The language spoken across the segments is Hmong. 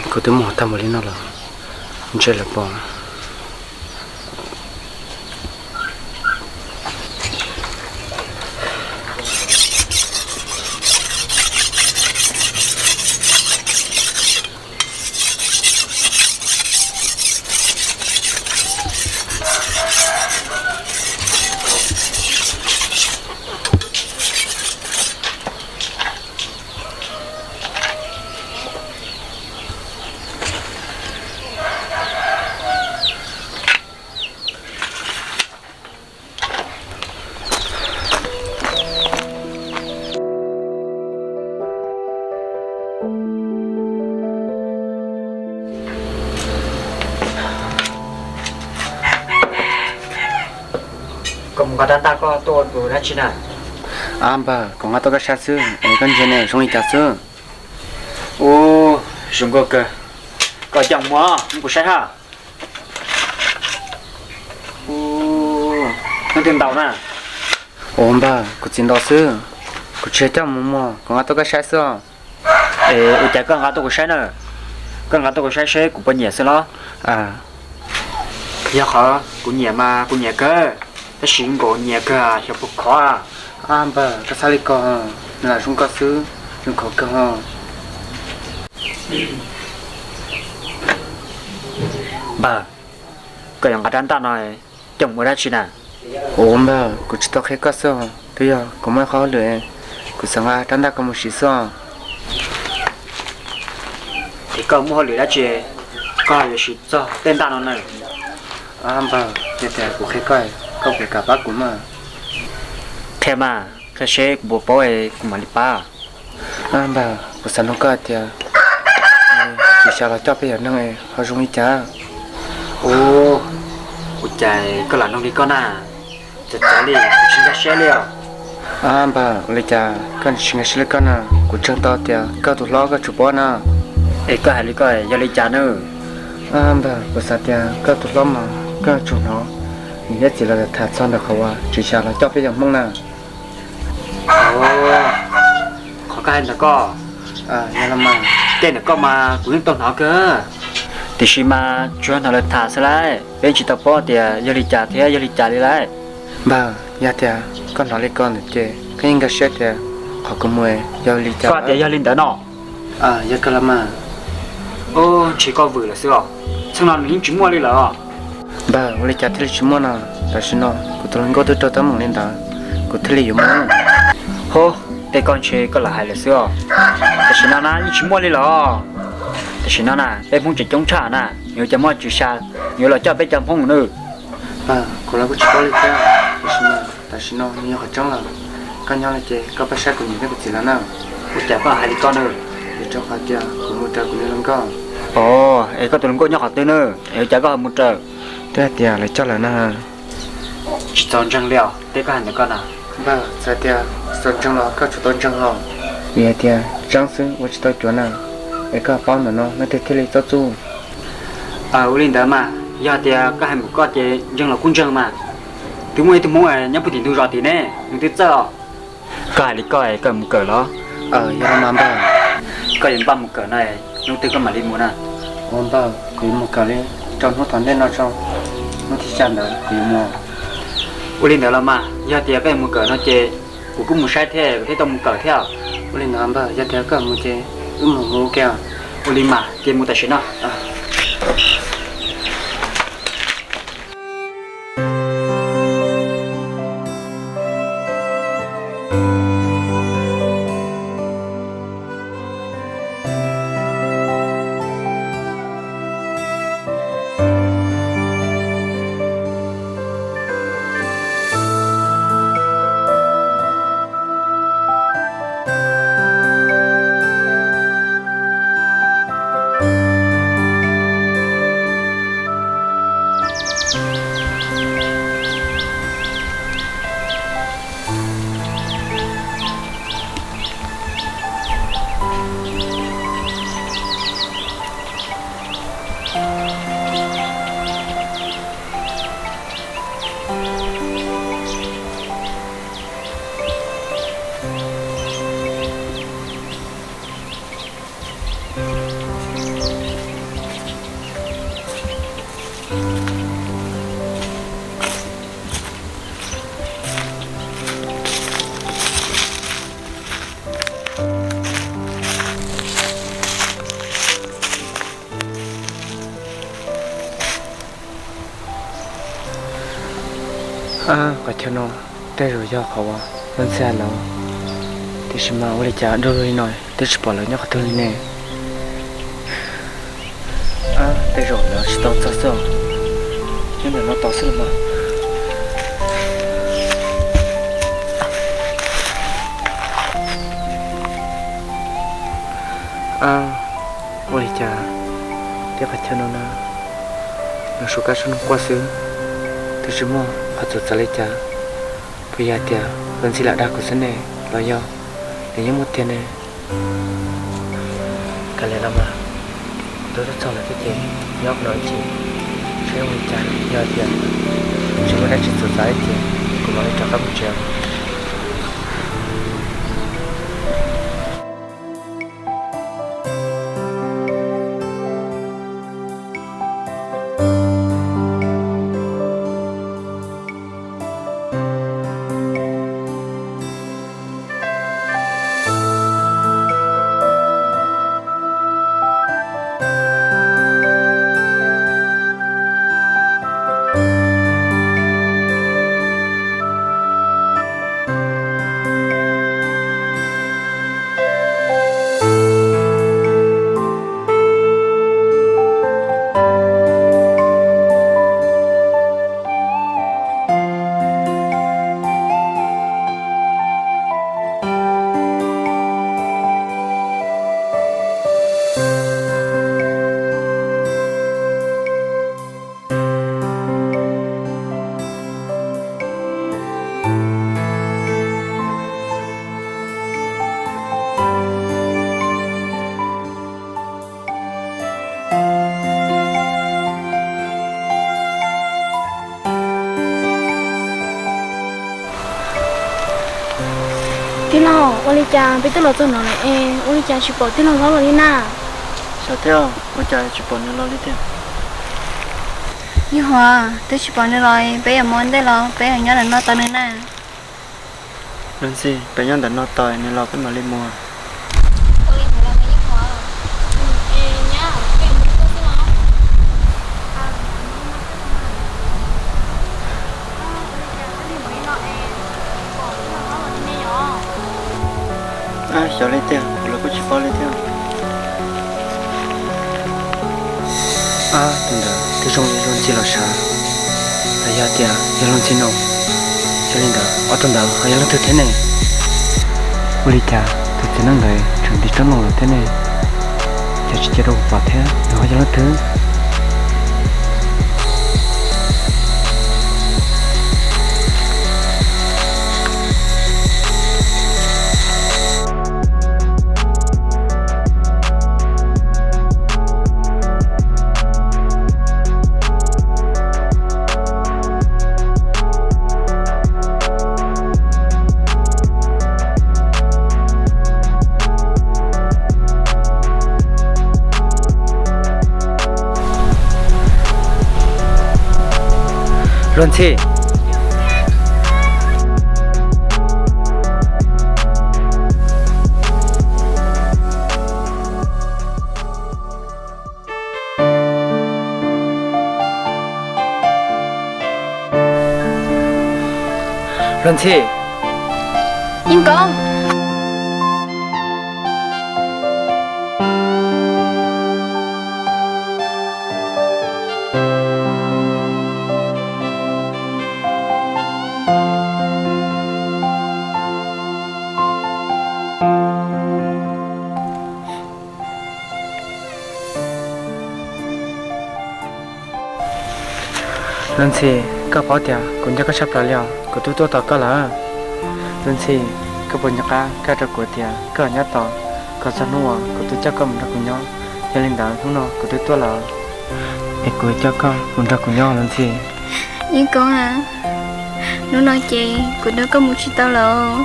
Kuv twb mus tag mus li no los ntshe lawv pom. Koj mus nqa rab ntaj koj tuaj ua dab tsi na? Ab npawg, kuv nqa tuaj koj saib xwb, es koj ntsia ne zoo li cas xwb? Ub, zoo nkauj kawg. Koj coj mus, muab kuv saib hab. Ub, hnub twg ntaus na? Ua npawg, kuv txiv ntaus xwb, kuv tsis coj mus muag, kuv nqa tuaj koj saib xwb os. Es ua cas koj nqa tuaj kuv saib na? Koj nqa tuaj kuv saib seb kuv puas nyiam xwb los? Yog qhov kuv nyiam mas kuv nyiam kawg, tab sis npaum nyiam kawg xyov puas khov. Ab npawg, koj txhob li ko, nws lam zoo koj xwb, zoo khov kawg os. Npawg, koj yuav nqa rab ntaj no coj mus ua dab tsi na? Ua npawg, kuv tsis tau qhia koj xwb os, twb yog kuv muaj ib qho hauj lwm, kuv xav nqa rab ntaj ko mus siv xwb os. Es koj muaj hauj lwm dab tsi koj yuav siv txog tej ntaj no na? Ab npawg, yog tias kuv qhia koj, koj puas kam pab kuv mas? Qhia mas, qhia seb kuv puas paub es kuv mam li pab. Ab npawg, kuv xav nug koj hais tias, tsis xyav los coj peb yawm neeg ho zoo li cas? Ua cas koj lam nug li koj na? Txawv txawv li, kuv tsis nkag siab li os. Ab npawg, ua li cas koj tsis nkag siab li koj na? Kuv ntseeg tau tias koj tus hlob koj tsum paub na. Es koj hais li koj yog li cas na? Ab npawg, kuv xav tias koj tus hlob mas koj tsum hnov niam thiab txiv lawv tham txog ntawm qhov uas tsis xyav los coj peb yawm Hmoob na. Qhov koj hais ntawm koj, yog los mas, tej ntawm koj mas kuv yeej tau hnov kawg, tiam sis mas tsuas hnov lawv tham xwb lauj, peb tsis tau paub tias yog li cas thiab yog li cas li lauj. Npawg, yog tias koj hnov li ko ntawd ces koj yeej nkag siab tias qhov kuv mus yog li cas? Koj tias yog li ntawd no? Yog kawg los mas. Ub, ntshe koj vwm lawm xwb os, txheej no nws yeej tsis muaj li lawm os. Npawg, ua li cas thiaj li tsis muaj no? Tam sim no kuv tus hluas nkauj twb raug teeb meem li ntawd, kuv thiaj li yuav mus. Ho, tej koj ntshe koj lam hais lawm xwb os. Tam sim no na yeej tsis muaj li lawm os. Tam sim no na peb Hmoob tseem coob tshaj na, yuav cas muaj tswv xya yuav los coj peb cov Hmoob nawb. Kuv los kuj tsis paub li thiab, tiam sis mas tam sim no nws yog qhov tseeb lawm. Koj nyob li ces koj pab saib kuv niam thiab kuv txiv lawv na. Ua cas koj hais li koj na? Vim rau qhov tias kuv mus raws kuv niag hluas nkauj. Os, es koj tus hluas nkauj nyob qhov twg na? Es ua cas koj ho mus raws? Twb hais tias lawv coj lawm na. Tsis txaus ntseeg li os, tej koj hais ntawm koj na. Npawg, txawm tias tsis txaus ntseeg los koj tsum tau ntseeg hos. Vim hais tias tseeb xwb ua tsis tau cuav na. Es koj paub ntawm no leej twg thiaj li txob txuj? Ua li ntawd mas, yog tias koj hais mus koj ces ntseeg los kuj ntseeg mas. Twb muaj ib tug Hmoob nyob puag tim ntug zos tim ne, nws twb txawj os. Koj hais li koj es koj mus kawm los? Yog los mas npawg. Koj yuav npaj mus kawm no, hnub twg koj mam li mus na? Ua npawg, kuv yuav mus kawm li rau hnub tom ntej no tso, hnub thib xya ntawd kuv yuav mus. Ua li ntawd los mas, yog tias koj yuav mus kawm no ces kuv kuj mus saib thiab kuv thiaj tau mus kawm thiab. Ua li ntawd npawg, yog tias koj mus ces wb mus mus ua ke. Ua li mas, ces mus tam sim no. Qhov chaw no tej zaum yog qhov uas Luj Ntxhi lawv, tiam sis mas ua li cas dua li no twb tsis pom lawv nyob qhov twg li ne? Tej zaum lawv tsis tau txog xwb, nyob ntawm no tos xwb los mas. Ua li cas tej qhov chaw no na, nws suav kab sab noog quaj xwb, twb tsis muaj qhov txawv txav li cas. Puas yog tias Luj Ntxhi lam dag kuv xwb ne, los yog nws yeej muaj tiag ne? Kav liam los mas, kuv twb tuaj txog lawm thiab ces nyob no ib chim, saib zoo li cas, yog tias tsis muaj dab tsi txawv txav ces kuv mam li rov qab mus tsev. Tij laug, ua li cas peb twb los txog no lawm es ua li cas tsis pom tij laug Hlob los li na? Xyov thiab, ua cas tsis pom nws los li tiag. Yeej Huam, twb tsis pom nws los, peb yuav mus ua ntej los peb yuav nyob ntawm no tos nws na. Luj Ntxhi, peb nyob ntawm no tos nws los peb mam li mus. Xyov li tiag, kuv los kuj tsis paub li thiab. Ab, tus ntawd twb zoo li Luj Ntxhi los sav, los yog tias yog Luj Ntxhi no, yog li ntawd ob tug ntawd ho yog leej twg thiab ne? Ua li cas tus txiv neej ntawd tseem nti roob loo lawm thiab ne? Cas tsis cia rau kuv pom thiab, nws ho yog leej twg? Luj Ntxhi. Luj Ntxhi. Yeej Koob. Luj Ntxhi, koj paub tias kuv nco koj tshaj plaws li os, kuv twb tuaj tos koj lawm. Luj Ntxhi, koj puas nco qab koj hais rau kuv tias koj nyob tos kom txog hnub uas kuv twb coj koj mus nrog kuv nyob? Yog li ntawd hnub no kuv twb tuaj lawm, es kuv coj koj mus nrog kuv nyob Luj Ntxhi. Yeej Koob a, hnub no ces kuv nrog koj mus tsis tau lawm.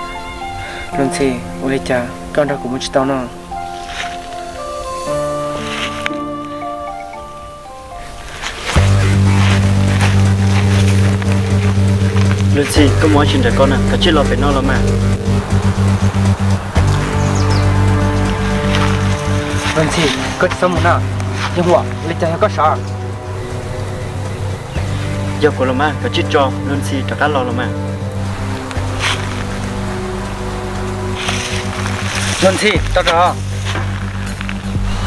Luj Ntxhi, ua li cas koj nrog kuv mus tsis tau no? Luj Ntxhi, koj mus ua dab tsi ntawm koj na, kav tsij los pem no los mas. Luj Ntxhi, koj tsis txhob mus na. Yeej Huam, ua li cas yog koj sav? Yog kuv los mas, koj cia li tso Luag Ntxhi rov qab los los mas. Luag Ntxhi, tau rau.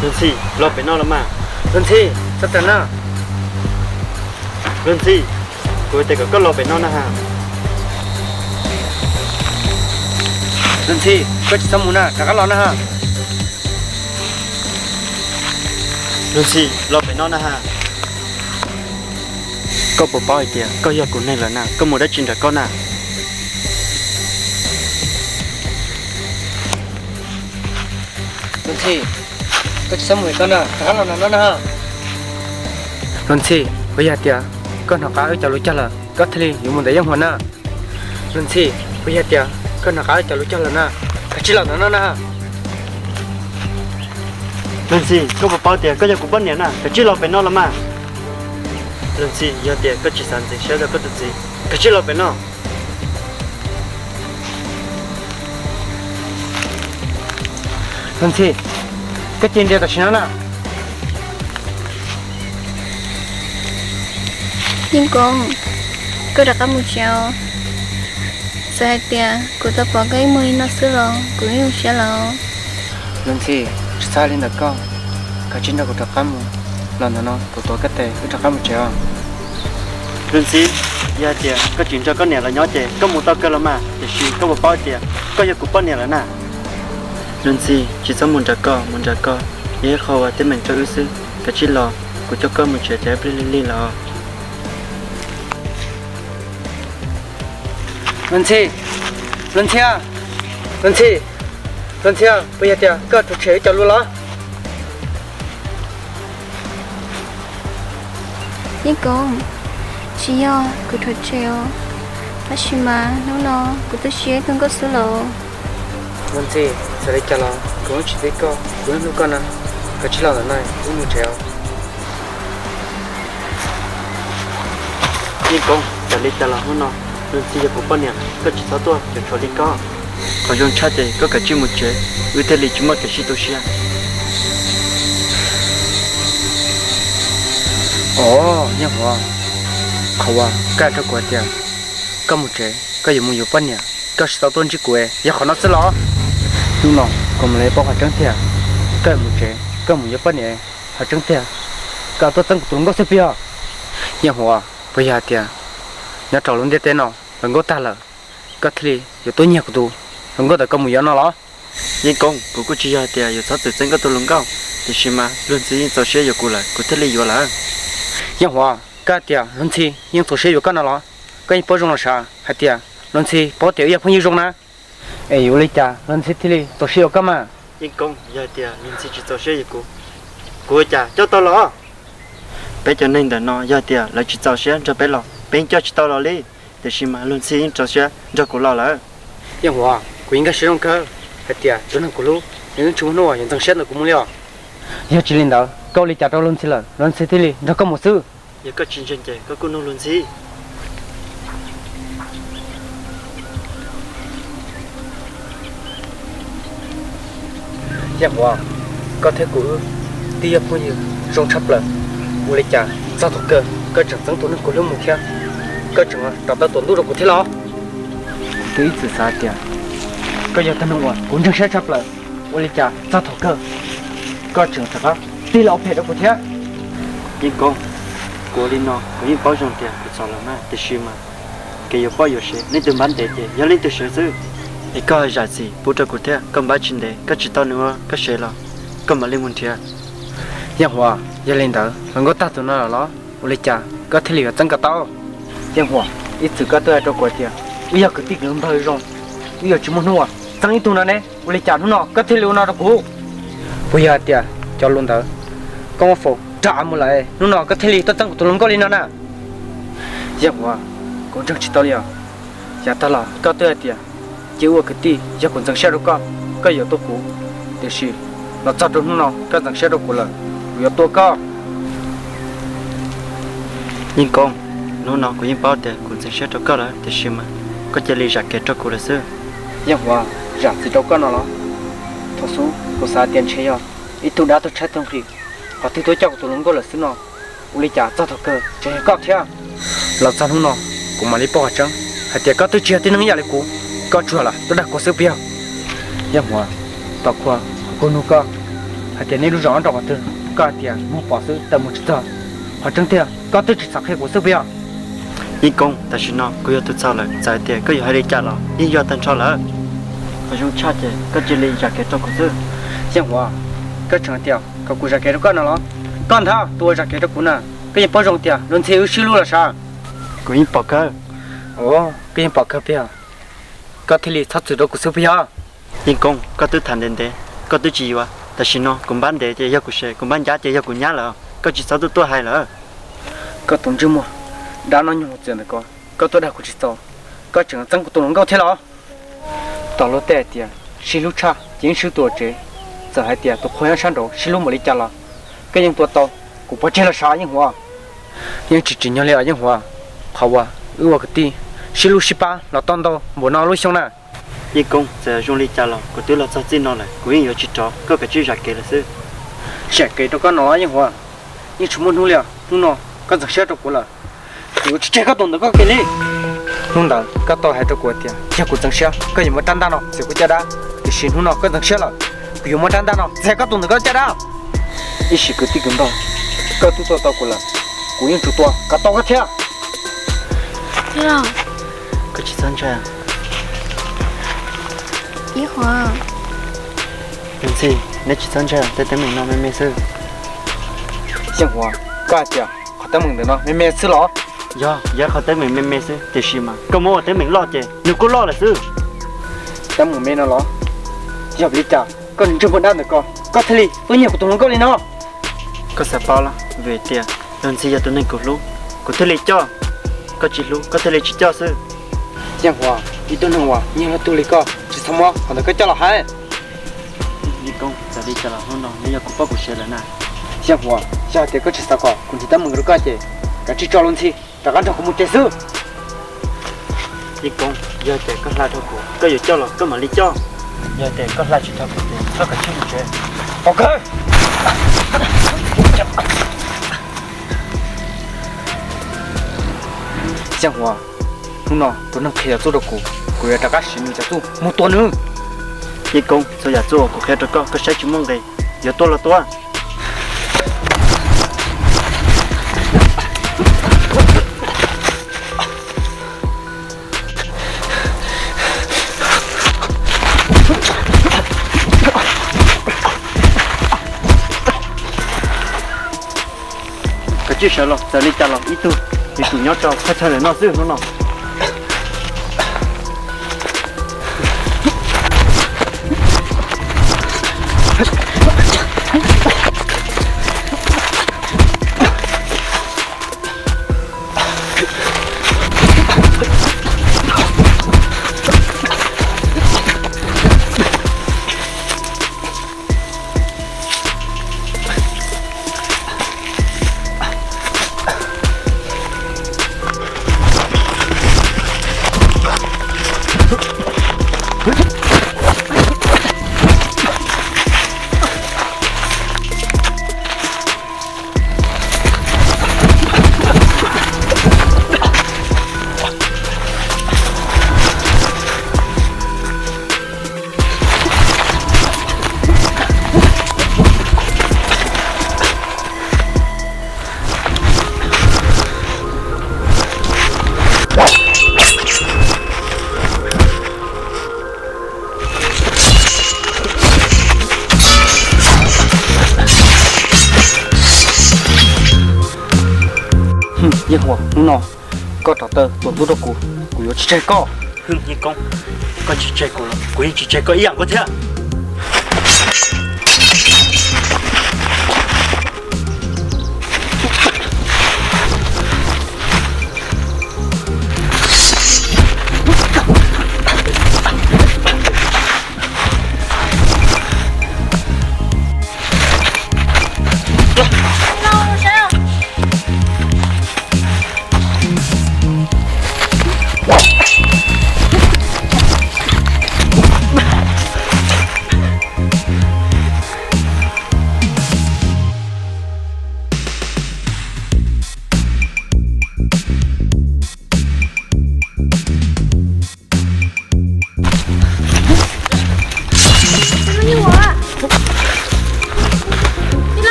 Luag Ntxhi, los pem no los mas. Luag Ntxhi, txhob tawm na. Luag Ntxhi, kuv hais tias kom koj los pem no na ha. Luag Ntxhi, koj tsis txhob mus na, rov qab los na ha. Luag Ntxhi, los pem no na ha. Koj puas paub hais tias koj yog kuv neeg lawm na, koj mus dab tsi nram koj na? Luag Ntxhi, koj tsis txhob mus ntawm koj na, rov qab los ntawm no na. Luag Ntxhi, puas yog tias koj hnov qab wb cov lus cog lawm koj thiaj li yuav mus ntawm Yeej Huas na? Luag Ntxhi, puas yog tias koj hnov qab wb cov lus cog lawm na, koj cia li los ntawm no na. Luag Ntxhi, koj puas paub tias koj yog kuv poj niam na, koj cia li los pem no los mas. Luag Ntxhi, yog tias koj tsis xav ntxeev siab rau koj tus txiv, koj cia li los pem no. Luag Ntxhi, koj cia li nres tam sim no na. Yeej Koob, koj rov qab mus tsev os. Txawm hais tias kuv tau pom koj ib muag li no xwb los kuv yeej zoo siab lawm. Luag Ntxhi, tsis txhob hais li ntawd koj, koj cia li nrog kuv rov qab mus. Los ntawm no kuv tuav koj tes wb rov qab mus tsev os. Luag Ntxhi, yog hais tias koj tsis nrog koj niam los nyob ces koj mus tau kawg los mas, tiam sis koj puas paub tias koj yog kuv poj niam lawm na? Luag Ntxhi, tsis txhob mus nrad koj, mus nrad koj yog ib qho uas teeb meem rau wb xwb. Koj cia li los, kuv coj koj mus tsev ces ib pliag lig lig los. Luag Ntxhi, Luag Ntxhi, Luag Ntxhi, Luag Ntxhi, puas yog tias koj rhuav tshem wb cov lus los? Yeej Koob, tsis yog kuv rhuav tshem os, tab sis mas hnub no kuv twb siab ib tug nkauj xwb los. Luag Ntxhi, txawm li cas los kuv yeej tsis txib koj, kuv yeej hlub koj na, koj cia li los ntawm no wb mus tsev os. Yeej Koob, txawm li cas los hnub no Luag Ntxhi yog kuv poj niam, koj tsis txhob tuaj cuam tshuam li koj. Qhov zoo tshaj ces koj kav tsij mus tsev, wb thiaj li tsis muaj kev sib tu siab. Os Yeej Huas, qhov uas koj hais rau kuv hais tias koj mus tsev koj yuav mus yuav poj niam, koj tsis tau tuaj ntsib kuv yog qhov no xwb los? Hnub no kuv mam li paub qhov tseeb tiag, koj yuav mus tsev koj mus yuav poj niam, qhov tseeb tiag koj tuaj txeeb kuv tus hluas nkauj xwb puas yog? Yeej Huas, puas yog hais tias nyob rau lub ntiaj teb no hluas nkauj tag lawm, koj thiaj li yuav tuaj nyiag kuv tus hluas nkauj ntawm koj mus yuav no los? Yeej Koob, kuv kuj tsis yog hais tias yuav txhob txwm txeeb koj tus hluas nkauj, tiam sis mas Luag Ntxhi yeej txaus siab yuav kuv lawm, kuv thiaj li yuav lawm. Yeej Huas, koj hais tias Luag Ntxhi yeej txaus siab yuav koj no los? Koj yeej paub zoo los sav hais tias Luag Ntxhi paub tias wb yog phooj ywg zoo na. Es yuav ua li cas Luag Ntxhi thiaj li txaus siab yuav koj mas? Yeej Koob, yog hais tias Luag Ntxhi tsis txaus siab yuav kuv, kuv ua cas coj tau los? Peb cov neeg ntawm no yog hais tias lawv tsis txaus siab nrog peb los peb yeej coj tsis tau los li, tiam sis mas Luag Ntxhi yeej txaus siab nrog kuv los lawm. Yeej Huas, kuv yeej nkag siab zoo kawg hais tias tus neeg kuv hlub nws yeej tsis muaj hnub uas yuav ntxeev siab ntawm kuv mus li os. Yog tsis li ntawd koj ua li cas rau Luag Ntxhi lawm, Luag Ntxhi thiaj li nrog koj mus xwb? Yog koj tsis ntseeg ces koj kuj nug Luag Ntxhi. Yeej Huas, koj thiab kuv wb twb yog phooj ywg zoo tshaj plaws, ua li cas txog thaum kawg koj tseem txeeb tus neeg kuv hlub mus thiab? Koj tseem rov tawm tuam ntuj rau kuv thiab los? Kuv twb ib txwm xav tias koj yog tus neeg uas kuv ntseeg siab tshaj plaws, ua li cas txog thaum kawg koj tseem rov qab tig los ua phem rau kuv thiab? Yeej Koob, kuv ua li no kuv yeej paub zoo tias kuv txhaum lawm mas, tiam sis mas kev yuav poj yuav sev leej twg npab ntev ces yog leej twg sev xwb. Es koj zam txim pub rau kuv thiab, koj npab tsis ntev koj tsis tau nws ua koj sev los koj mam li mus nrhiav. Yeej Huas, yog li ntawd hluas nkauj tag tus no lawm los ua li cas koj thiaj li yuav txeeb kom tau? Yeej Huas, ib txwm koj twb hais rau kuv tias wb yog kwv tij kwv npawg zoo, wb yuav tsis muaj hnub uas txeeb ib tug no ne, ua li cas hnub no koj thiaj li ua no rau kuv? Puas yog hais tias cov lus ntawd koj muab faus rau av mus lawm, hnub no koj thiaj li tuaj txeeb kuv tus hluas nkauj li no na? Yeej Huas, kuv ntseeg tsis tau li os. Yav tag los koj twb hais tias cia ua kwv tij, yog kuv ntxeev siab rau koj, koj yuav tuaj kuv, tiam sis los txog rau hnub no koj ntxeev siab rau kuv lawm, kuv yuav tua koj. Yeej Koob, hnub no kuv yeej paub tias kuv ntxeev siab rau koj lawm, tiam sis mas koj cia li zam kev rau kuv lawm xwb. Yeej Huas, zam txim rau koj no los? Thaum xub kuv xav tias ntshe yog ib tug dab tuag tshaib tuag nqhis qhov twg tuaj coj kuv tus hluas nkauj lawm xwb no, ua li cas txog thaum kawg tseem yog koj thiab. Los txog hnub no, kuv mam li paub qhov tseeb hais tias koj twb tsis yog tib neeg ib yam li kuv, koj tsuas lam tuaj dag kuv xwb puas yog? Yeej Huas, Tom Khua, kuv nug koj hais tias nej lub zos nyob rau qhov twg, koj hais tias mus pom xwb tawm mus tsis txog. Qhov tseeb tiag koj twb tsis xav qhia kuv xwb puas yog? Yeej Koob, tam sim no kuv yog tus txhaum lawm, txawm hais tias koj yuav hais li cas los yeej yog tag nrho lawm. Qhov zoo tshaj ces koj cia li zam kev rau kuv xwb. Yeej Huas, koj tseem hais tias kom kuv zam kev rau koj no los? Koj ntag tus uas zam kev rau kuv na, koj yeej paub zoo tias luag ntxhi wb sib hlub los sav. Kuv yeej pom kawg. Koj yeej pom kawg puas yog? Koj thiaj li txhob txwm rau kuv xwb puas yog? Yeej Koob, koj twb tham ntev ntev, koj twb tsis yuav, tam sim no kuv npab ntev ces yog kuv sev, kuv npab ncab ces yog kuv nyab lawm, koj tsis txhob tuaj tuaj hais lawm. Koj tus ntsej muag dab no nyuag txias ntawm ko, koj tuaj dag kuv tsis txaus, koj tseem txeeb kuv tus hluas nkauj thiab los? Tom luag tej hais tias sib hlub tshaj ces yeej sib tuaj tsev, txawm hais tias tus qhua nyob sab nraud sib hlub npaum li cas los koj yeej tua tau kuv pov tseg los sav Yeej Huas. Yeej tsis tsim nyog li os Yeej Huas, qhov uas wb ua kwv tij sib hlub sib pab los tau ntau npaum no lub xyoo na. Yeej Koob, txawm zoo li cas los kuv twb los txog txij no lawm, kuv yeej yuav tsis rov, koj kav tsij zam kev lawm xwb. Zam kev rau koj no los Yeej Huas? Yeej tsis muaj hnub li os, hnub no koj ntxeev siab rau kuv lawm, kuv yuav tsis tseg koj tus ntawm koj kiag li. Hnub ntawd koj tau hais rau kuv tias yog kuv ntxeev siab koj yuav muab rab ntaj no txiav kuv caj dab, tiam sis hnub no koj ntxeev siab lawm, kuv yuav muab rab ntaj no txiav koj tus ntawm koj caj dab. Ib sim kwv tij kwv npawg, koj twb tua tau kuv lawm, kuv yeej tsum tua kom tau koj thiab. Koj tsis txhob ntshai. Yeej Huas, Ntxhi, neb tsis txhob ntshai, tej teeb meem no me me xwb. Yeej Huas, koj hais tias qhov teeb meem ntawm no me me xwb los? Yog, yog qhov teeb meem me me xwb, tiam sis mas koj muab ua teeb meem loj ces nws kuj loj lawm xwb. Teeb meem me no los? Yog vim li cas koj tus ntsej muag dab ntawm ko, koj thiaj li tuaj nyiag kuv tus hluas nkauj li no? Koj xav paub los? Vim tias luag Ntxhi yog tus neeg kuv hlub, kuv thiaj li coj. Koj tsis hlub koj thiaj li tsis coj xwb. Yeej Huas, ib tug neeg uas nyiag luag tug li koj tsis txhob muab qhov ntawd koj coj los hais. Yeej Koob, txawm li cas los hnub no nws yog kuv poj kuv sev lawm na. Yeej Huas, yog hais tias koj tsis xav kom kuv nrhiav teeb meem rau koj ces kav tsij tso luag Ntxhi rov qab nrog kuv mus tsev xwb. Yeej Koob, yog tias koj hla rau kuv, koj yuav coj los koj mam li coj. Yog tias koj hla tsis dhau kuv ces koj kav tsij mus tsev. Pov kawg. Yeej Huas, hnub no tus neeg qhia yam txuj rau kuv, kuv yuav rov qab siv nws cov txuj mus tua nws. Yeej Koob, txhua yam txuj uas kuv qhia rau koj, koj saib tsis muaj nqis, yuav tua los tua. Koj tsis sawv los, txawm li cas los ib tug yuav tsum nyob rau thaj chaw ntawm no xwb hnub no. Yeej Huas, hnub no koj rov tawm tuam ntub rau kuv, kuv yuav tsis tseg koj. Yeej Koob, koj tsis tseg kuv los kuv yeej tsis tseg koj ib yam nkaus thiab.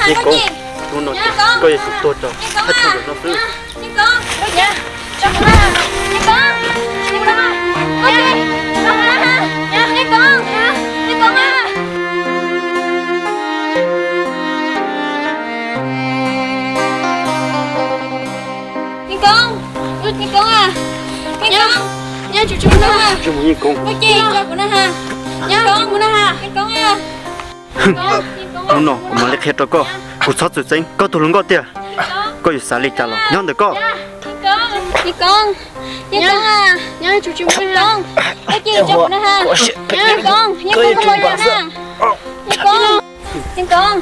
Yeej Koob, hnub no koj yuav tsum tuag rau thaj chaw no xwb. Yeej Koob, hnub no kuv mam li qhia rau koj, kuv txhob txwm txeeb koj tus hluas nkauj tiag. Koj yuav xav li cas los nyob ntawm koj.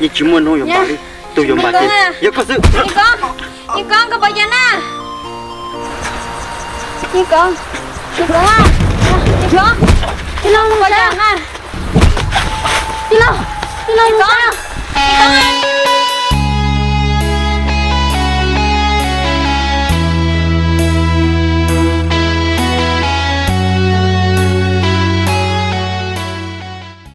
Yeej tsis muaj hnub yuav npam li, tus yuav npam ces yog koj xwb.